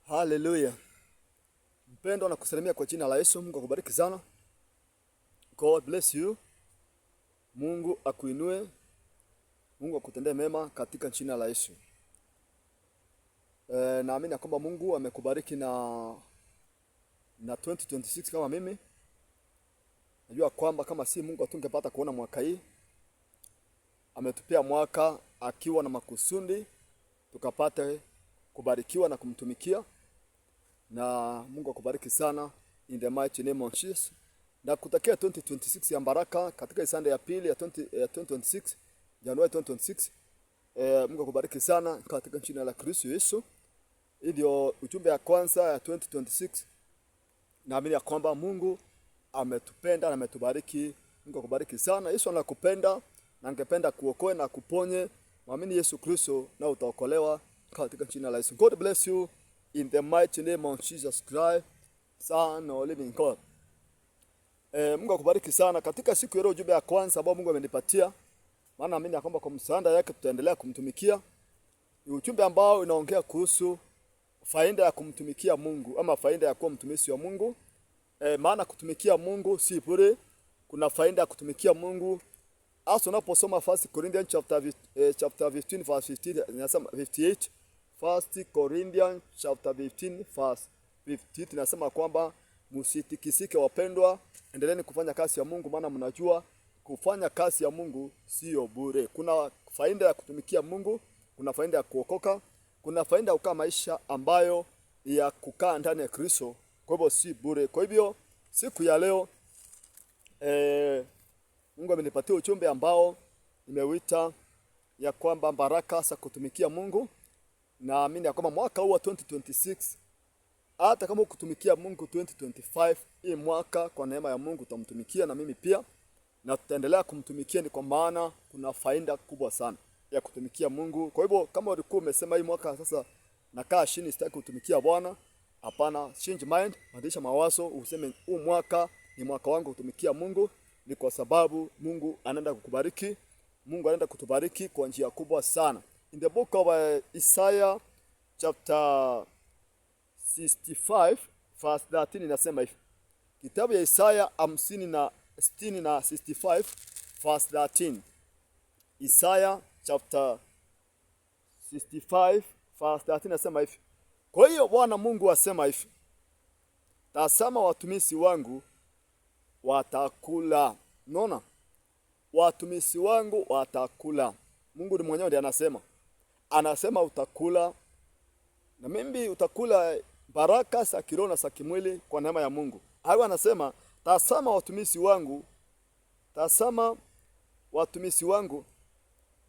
Haleluya. Mpendwa, nakusalimia kwa jina la Yesu. Mungu akubariki sana. God bless you. Mungu akuinue. Mungu akutendee mema katika jina la Yesu. Naamini ya kwamba Mungu amekubariki na 2026 kama mimi. Najua kwamba kama si Mungu hatungepata kuona mwaka hii. Ametupia mwaka akiwa na makusudi tukapate kubarikiwa na kumtumikia, na Mungu akubariki sana in the mighty name of Jesus. Na kutakia 2026 ya baraka katika Sunday ya pili ya 2026, Januari 2026. Mungu akubariki sana katika jina la Kristo Yesu. Hii ndio ujumbe ya kwanza ya 2026. Naamini ya kwamba Mungu ametupenda na ametubariki. Mungu akubariki sana. Yesu anakupenda na angependa kuokoe na kuponye. Mwamini Yesu Kristo na utaokolewa katika jina la Yesu. God bless you in the mighty name of Jesus Christ, Son of living God. Mungu akubariki sana katika siku ya leo, ujumbe ya kwanza ambao Mungu amenipatia, maana naamini ya kwamba kwa msaada yake tutaendelea kumtumikia. Ni ujumbe ambao unaongea kuhusu faida ya kumtumikia Mungu ama faida ya kuwa mtumishi wa Mungu. Maana kutumikia Mungu si bure. Kuna faida ya kutumikia Mungu. Hasa unaposoma 1 Corinthians chapter 15 verse 15, inasema 58. 1 Corinthians chapter 15 verse 58 inasema kwamba msitikisike wapendwa, endeleeni kufanya kazi ya Mungu, maana mnajua kufanya kazi ya Mungu sio bure. Kuna faida ya kutumikia Mungu, kuna faida ya kuokoka, kuna faida ya kukaa maisha ambayo ya kukaa ndani ya Kristo. Kwa hivyo si bure. Kwa hivyo siku ya leo, Mungu amenipatia ujumbe ambao nimeuita ya kwamba baraka za kutumikia Mungu. Naamini ya kwamba mwaka huu wa 2026, hata kama ukutumikia Mungu 2025, hii mwaka kwa neema ya Mungu utamtumikia na mimi pia, na tutaendelea kumtumikia, ni kwa maana kuna faida kubwa sana ya kutumikia Mungu. Kwa hivyo kama ulikuwa umesema hii mwaka sasa nakaa chini, sitaki kutumikia Bwana, hapana, change mind, badilisha mawazo, useme huu mwaka ni mwaka wangu kutumikia Mungu, ni kwa sababu Mungu anaenda kukubariki. Mungu anaenda kutubariki kwa njia kubwa sana. In the book of Isaiah chapter 65 verse 13 inasema hivi. Kitabu ya Isaya hamsini na sitini na 65 verse 13. Isaiah chapter 65 verse 13 inasema hivi. Kwa hiyo Bwana Mungu asema hivi: tazama, watumishi wangu watakula. Unaona? Watumishi wangu watakula. Mungu ni mwenyewe ndiye anasema. Anasema utakula na mimi utakula baraka za kiroho na za kimwili kwa neema ya Mungu. Hayo anasema, tazama watumishi wangu, tazama watumishi wangu.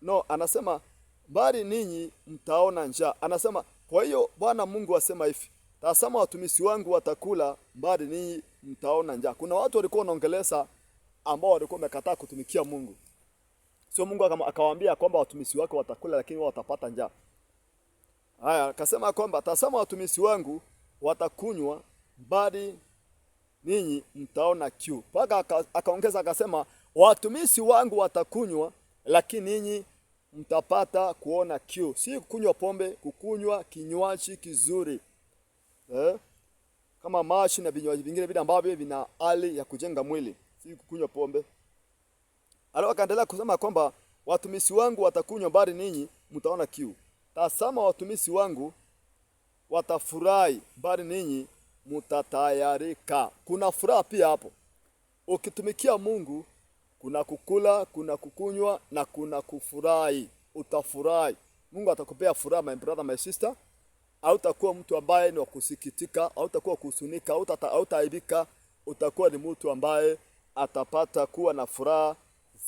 No, anasema bali ninyi mtaona njaa. Anasema kwa hiyo Bwana Mungu asema hivi: tazama watumishi wangu watakula, bali ninyi mtaona njaa. Kuna watu walikuwa wanaongeleza ambao walikuwa wamekataa kutumikia Mungu. Sio Mungu akawaambia kwamba watumishi wake watakula, lakini wao watapata njaa. Haya, akasema kwamba tazama watumishi wangu watakunywa, bali ninyi mtaona kiu. Mpaka akaongeza akasema watumishi wangu watakunywa, lakini ninyi mtapata kuona kiu. Si kukunywa pombe, kukunywa kinywaji kizuri, kama maji na vinywaji vingine vile ambavyo vina hali ya kujenga mwili, si kukunywa pombe. Alafu akaendelea kusema kwamba watumishi wangu watakunywa, bali ninyi mtaona kiu. Tazama watumishi wangu watafurahi, bali ninyi mtatayarika. Kuna furaha pia hapo. Ukitumikia Mungu kuna kukula, kuna kukunywa na kuna kufurahi. Utafurahi. Mungu atakupea furaha, my brother, my sister. Hautakuwa mtu ambaye ni wa kusikitika, hautakuwa kuhuzunika, hautaaibika. Utakuwa ni mtu ambaye atapata kuwa na furaha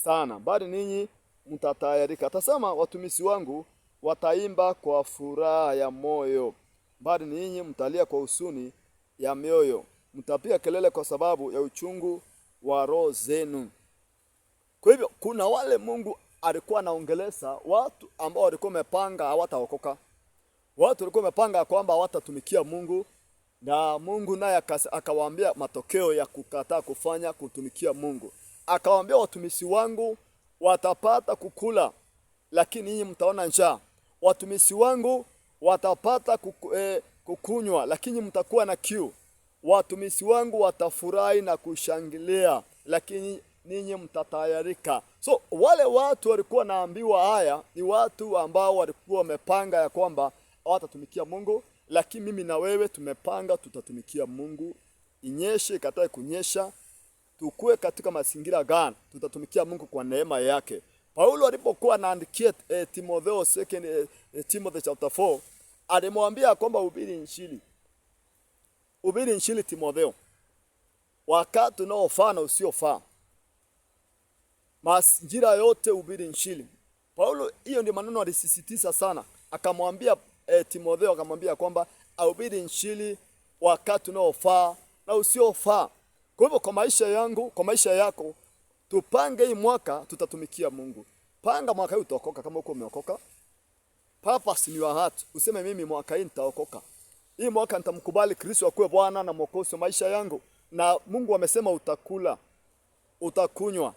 sana. Bali ninyi mtatayarika. Tazama watumishi wangu wataimba kwa furaha ya moyo, bali ninyi mtalia kwa huzuni ya mioyo, mtapiga kelele kwa sababu ya uchungu wa roho zenu. Kwa hivyo kuna wale Mungu alikuwa anaongeleza watu ambao walikuwa wamepanga hawataokoka. Watu walikuwa wamepanga kwamba hawatatumikia Mungu, na Mungu naye akawaambia matokeo ya kukataa kufanya kutumikia Mungu. Akawaambia watumishi wangu watapata kukula, lakini nyinyi mtaona njaa. Watumishi wangu watapata kukunywa, lakini mtakuwa na kiu. Watumishi wangu watafurahi na kushangilia, lakini ninyi mtatayarika. So wale watu walikuwa naambiwa haya ni watu ambao walikuwa wamepanga ya kwamba hawatatumikia Mungu, lakini mimi na wewe tumepanga tutatumikia Mungu, inyeshe ikatae kunyesha, tukue katika mazingira gani, tutatumikia Mungu kwa neema yake. Paulo alipokuwa anaandikia Timotheo second Timothy chapter 4 alimwambia kwamba hubiri injili, hubiri injili Timotheo, wakati unaofaa na usiofaa, mazingira yote hubiri injili. Paulo, hiyo ndio maneno alisisitiza sana, akamwambia Timotheo, akamwambia kwamba ahubiri injili wakati unaofaa na usiofaa. Kwa hivyo kwa maisha yangu, kwa maisha yako, tupange hii mwaka tutatumikia Mungu. Panga mwaka hii utaokoka kama uko umeokoka. Purpose in your heart. Useme mimi mwaka hii nitaokoka. Hii mwaka nitamkubali Kristo akuwe Bwana na Mwokozi wa maisha yangu. Na Mungu amesema utakula, utakunywa,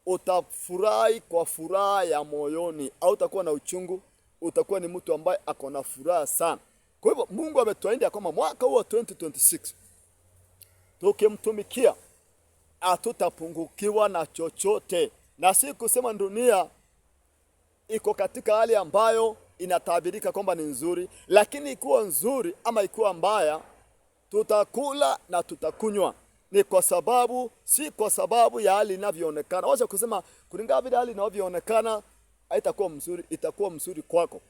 utafurahi kwa furaha ya moyoni, au utakuwa na uchungu, utakuwa ni mtu ambaye ako na furaha sana. Kwa hivyo Mungu ametuahidi kwamba mwaka huu wa 2026 tukimtumikia hatutapungukiwa na chochote, na si kusema dunia iko katika hali ambayo inatabirika kwamba ni nzuri, lakini ikiwa nzuri ama ikiwa mbaya, tutakula na tutakunywa. Ni kwa sababu, si kwa sababu ya hali inavyoonekana. Wacha kusema kulingana vile hali inavyoonekana haitakuwa mzuri, itakuwa mzuri kwako,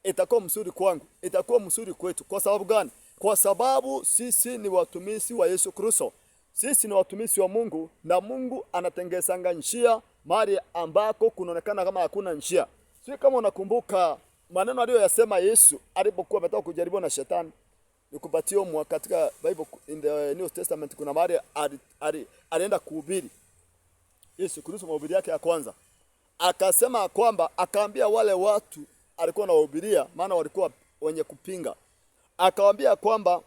itakuwa mzuri kwangu, itakuwa mzuri kwetu. Kwa sababu gani? Kwa sababu sisi ni watumishi wa Yesu Kristo, sisi ni watumishi wa Mungu, na Mungu anatengesanga njia mahali ambako kunaonekana kama hakuna njia. Si kama unakumbuka maneno aliyoyasema Yesu alipokuwa ametoka kujaribiwa na shetani. Nikupatie mwa katika Bible in the New Testament kuna mahali alienda kuhubiri. Yesu Kristo mahubiri yake ya kwanza. Akasema kwamba akaambia wale watu alikuwa anawahubiria, maana walikuwa wenye kupinga. Akawaambia kwamba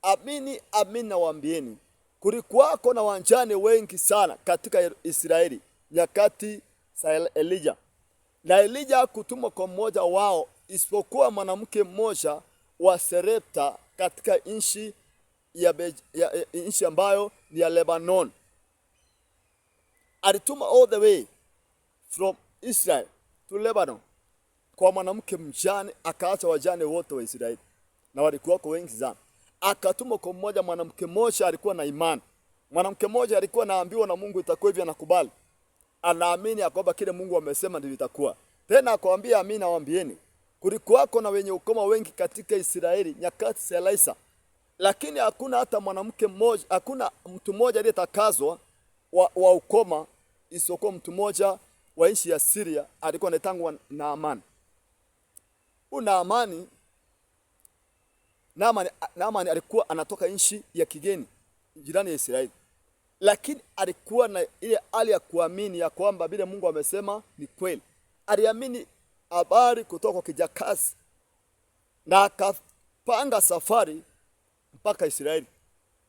amini amini nawaambieni, kulikuwako na wajane wengi sana katika Israeli nyakati za Elija, na Elija hakutumwa kwa mmoja wao isipokuwa mwanamke mmoja wa Serepta katika nchi ya nchi ambayo ni ya Lebanon. Alituma all the way from Israel to Lebanon kwa mwanamke mjane, akaacha wajane wote wa Israeli na walikuwako wengi sana. Akatuma kwa mmoja, mwanamke mmoja alikuwa na imani. Mwanamke mmoja alikuwa anaambiwa na Mungu itakuwa hivi, anakubali, anaamini kwamba kile Mungu amesema ndivyo itakuwa. Tena akamwambia, amini nawaambieni, kulikuwako na wenye ukoma wengi katika Israeli nyakati za Elisa, lakini hakuna hata mwanamke mmoja, hakuna mtu mmoja aliyetakazwa wa ukoma isipokuwa mtu mmoja wa nchi ya Syria alikuwa anaitangwa Naamani. Huyu Naamani alikuwa anatoka nchi ya kigeni jirani ya Israeli, lakini alikuwa na ile hali ya kuamini ya kwamba vile Mungu amesema ni kweli. Aliamini habari kutoka kwa kijakazi na akapanga safari mpaka Israeli,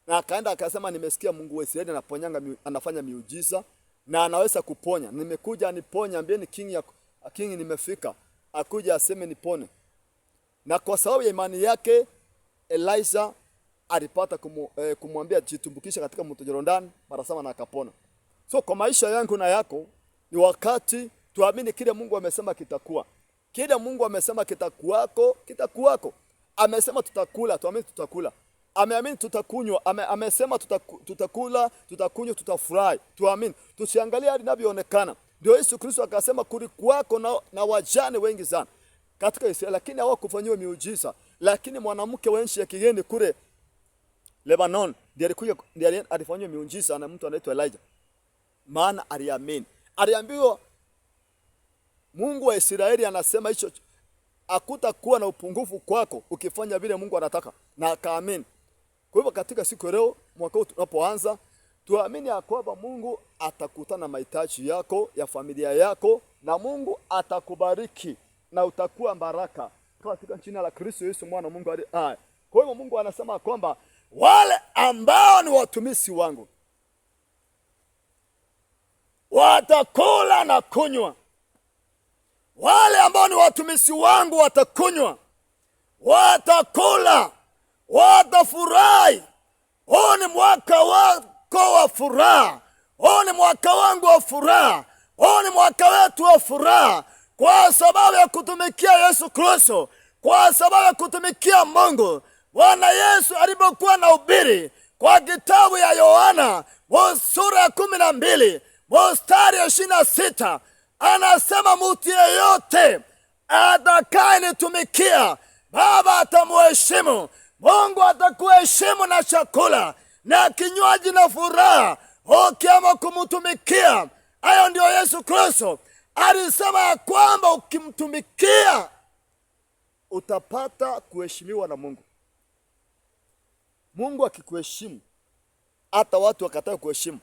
na akaenda akasema, nimesikia Mungu wa Israeli anaponyanga, anafanya miujiza na anaweza kuponya. Nimekuja niponye, ambieni king nimefika, akuja aseme nipone. Na kwa sababu ya imani yake Elisa alipata kumwambia jitumbukisha katika mto Yordani mara saba na akapona. So kwa maisha yangu na yako ni wakati tuamini kile Mungu amesema kitakuwa. Kile Mungu amesema kitakuwako, kitakuwako. Amesema tutakula, tuamini tutakula. Ameamini tutakunywa, amesema tutakula, tutakunywa, tutafurahi. Tuamini. Tusiangalie hali inavyoonekana. Ndio Yesu Kristo akasema kulikuwako na wajane wengi sana katika Israeli, lakini hawakufanyiwa miujiza. Lakini mwanamke wa nchi ya kigeni kule Lebanon ndiye alikuja, ndiye alifanywa miujiza na mtu anaitwa Elijah. Maana aliamini. Aliambiwa Mungu wa Israeli anasema hicho hakutakuwa na upungufu kwako ukifanya vile Mungu anataka, na akaamini. Kwa hivyo katika siku leo, mwaka huu tunapoanza, tuamini ya kwamba Mungu atakutana mahitaji yako, ya familia yako, na Mungu atakubariki na utakuwa baraka katika jina la Kristo Yesu mwana wa Mungu aliye hai. Kwa hivyo Mungu anasema kwamba wale ambao ni watumishi wangu watakula na kunywa. Wale ambao ni watumishi wangu watakunywa, watakula. Utafurahi. Huu ni mwaka wako wa furaha. Huu ni mwaka wangu wa furaha. Huu ni mwaka wetu wa furaha, kwa sababu ya kutumikia Yesu Kristo, kwa sababu ya kutumikia Mungu. Bwana Yesu alipokuwa na ubiri kwa kitabu ya Yohana sura ya 12 mstari ya 26 anasema, mtu yeyote atakayenitumikia Baba atamuheshimu. Mungu atakuheshimu na chakula na kinywaji na furaha, ukiamua kumtumikia. Hayo ndio Yesu Kristo alisema ya kwamba ukimtumikia utapata kuheshimiwa na Mungu. Mungu akikuheshimu, hata watu wakataa kuheshimu,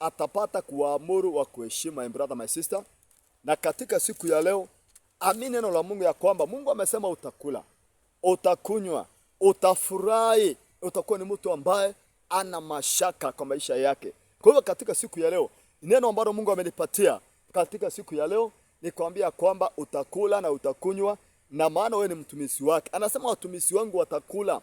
atapata kuwaamuru wa kuheshimu. My brother, my sister. Na katika siku ya leo, amini neno la Mungu ya kwamba Mungu amesema utakula, utakunywa, utafurahi, utakuwa ni mtu ambaye ana mashaka kwa maisha yake. Kwa hivyo katika siku ya leo, neno ambalo Mungu amenipatia katika siku ya leo ni kuambia kwamba utakula na utakunywa, na maana wewe ni mtumishi wake. Anasema watumishi wangu watakula,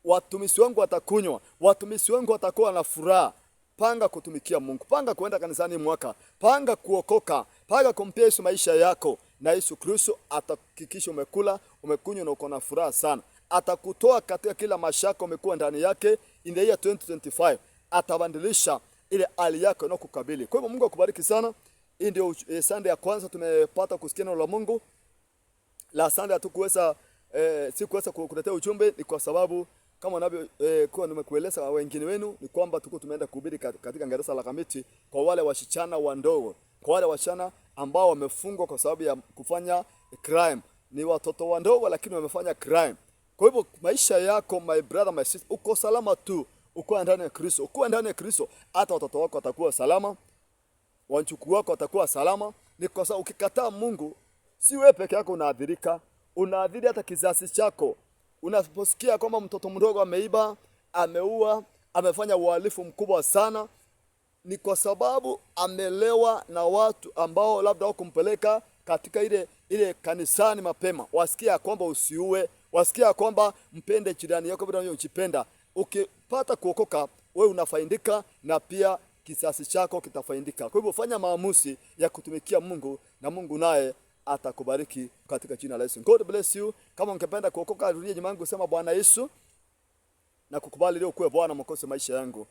watumishi wangu watakunywa, watumishi wangu watakuwa na furaha. Panga kutumikia Mungu, panga kuenda kanisani mwaka, panga kuokoka, panga kumpia Yesu maisha yako, na Yesu Kristo atahakikisha umekula, umekunywa na uko na furaha sana. Atakutoa katika kila mashaka umekuwa ndani yake. In the year 2025 atabadilisha ile hali yako inayokukabili. Kwa hivyo Mungu akubariki sana. Hii ndio Sunday ya kwanza tumepata kusikia neno la Mungu. La Sunday hatukuweza sikuweza kukuletea ujumbe ni kwa sababu kama unavyo kuwa nimekueleza wengine wenu ni kwamba tuko tumeenda kuhubiri katika gereza la Kamiti kwa wale wasichana wadogo, kwa wale wasichana ambao wamefungwa kwa sababu ya kufanya crime. Ni watoto wadogo lakini wamefanya crime. Kwa hivyo maisha yako, my brother, my sister, uko salama tu uko ndani ya Kristo. Uko ndani ya Kristo, hata watoto wako watakuwa salama, wajukuu wako watakuwa salama. Ni kwa sababu ukikataa Mungu, si wewe peke yako unaathirika, unaathiri hata kizazi chako. Unaposikia kwamba mtoto mdogo ameiba, ameua, amefanya uhalifu mkubwa sana, ni kwa sababu amelewa na watu ambao labda wakumpeleka katika ile kanisani mapema, wasikia kwamba usiue, wasikia kwamba mpende jirani yako vile unavyojipenda. Ukipata kuokoka, wewe unafaidika na pia kizazi chako kitafaidika. Kwa hivyo fanya maamuzi ya kutumikia Mungu na Mungu naye atakubariki katika jina la Yesu. God bless you. Kama ungependa kuokoka, rudia nyuma yangu, sema Bwana Yesu, na kukubali leo kuwe Bwana Mwokozi maisha yangu.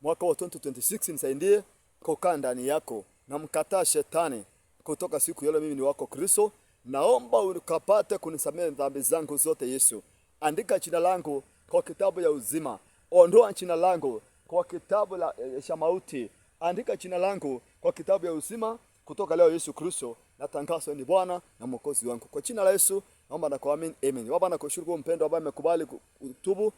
Mwaka wa 2026 nisaidie kukaa ndani yako na mkataa shetani kutoka siku yale mimi ni wako Kristo. Naomba ukapate kunisamehe dhambi zangu zote Yesu. Andika jina langu kwa kitabu ya uzima. Ondoa jina langu kwa kitabu la cha mauti. Andika jina langu kwa kitabu ya uzima kutoka leo Yesu Kristo. Natangaza ni Bwana na Mwokozi wangu. Kwa jina la Yesu naomba na kuamini, amen. Baba, nakushukuru mpendo ambaye amekubali kutubu.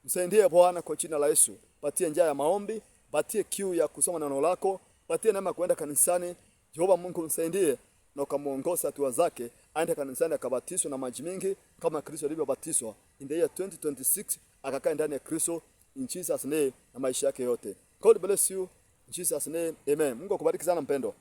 Msaidie Bwana kwa jina la Yesu. Patie njia ya maombi, patie kiu ya kusoma neno lako, patie neema kuenda kanisani. Jehova Mungu msaidie na ukamuongoza hatua zake, aende kanisani akabatizwa na maji mingi kama Kristo alivyobatizwa. In the year 2026 akakaa ndani ya Kristo in Jesus name na maisha yake yote. God bless you in Jesus name. Amen. Mungu akubariki sana mpendo.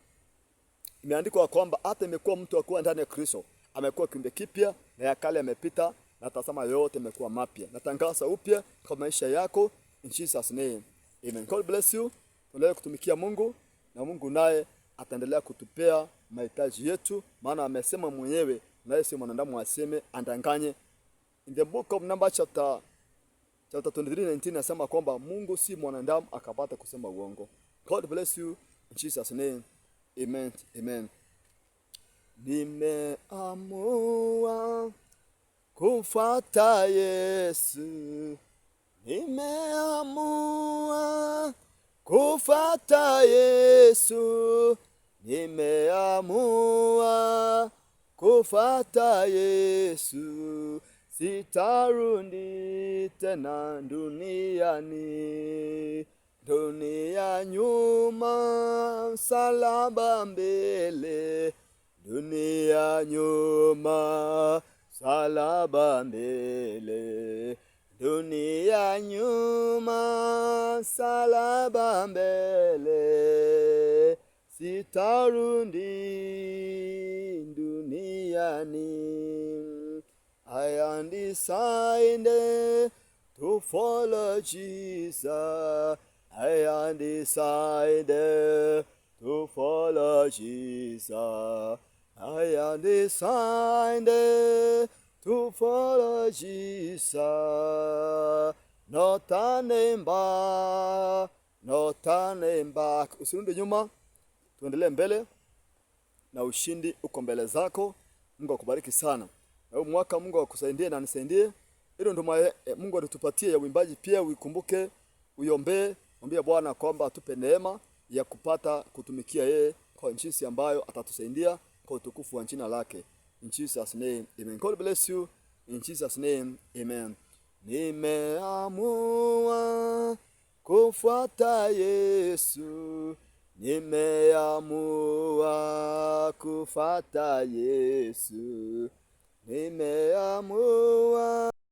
Imeandikwa kwamba hata imekuwa mtu akuwa ndani ya Kristo, amekuwa kiumbe kipya na ya kale yamepita na tazama yote yamekuwa mapya. Natangaza upya kwa maisha yako in Jesus name. Amen. God bless you. Tuendelee kutumikia Mungu na Mungu naye ataendelea kutupea mahitaji yetu, maana amesema mwenyewe, naye si mwanadamu aseme andanganye. In the book of Numbers chapter 23:19 nasema kwamba Mungu si mwanadamu akapata kusema uongo. God bless you in Jesus name. Amen. Amen. Nimeamua kumfuata Yesu, nimeamua kufuata Yesu, nimeamua kufuata Yesu, sitarudi tena duniani. Dunia nyuma, msalaba mbele, dunia nyuma, msalaba mbele, dunia nyuma, msalaba mbele, sitarudi duniani. I am decided to follow Jesus. I am decided to follow Jesus. I am decided to follow Jesus. No turning back, no turning back. Usirudi nyuma, tuendelee mbele na ushindi uko mbele zako. Mungu akubariki sana. Na huu mwaka Mungu akusaidie na anisaidie. Hilo ndio Mungu alitupatia ya uimbaji pia uikumbuke, uiombee, mwambie Bwana kwamba atupe neema ya kupata kutumikia yeye kwa jinsi ambayo atatusaidia kwa utukufu wa jina lake. In Jesus name, amen. God bless you. In Jesus name, amen. Nimeamua kufuata Yesu. Nimeamua kufuata Yesu. Nimeamua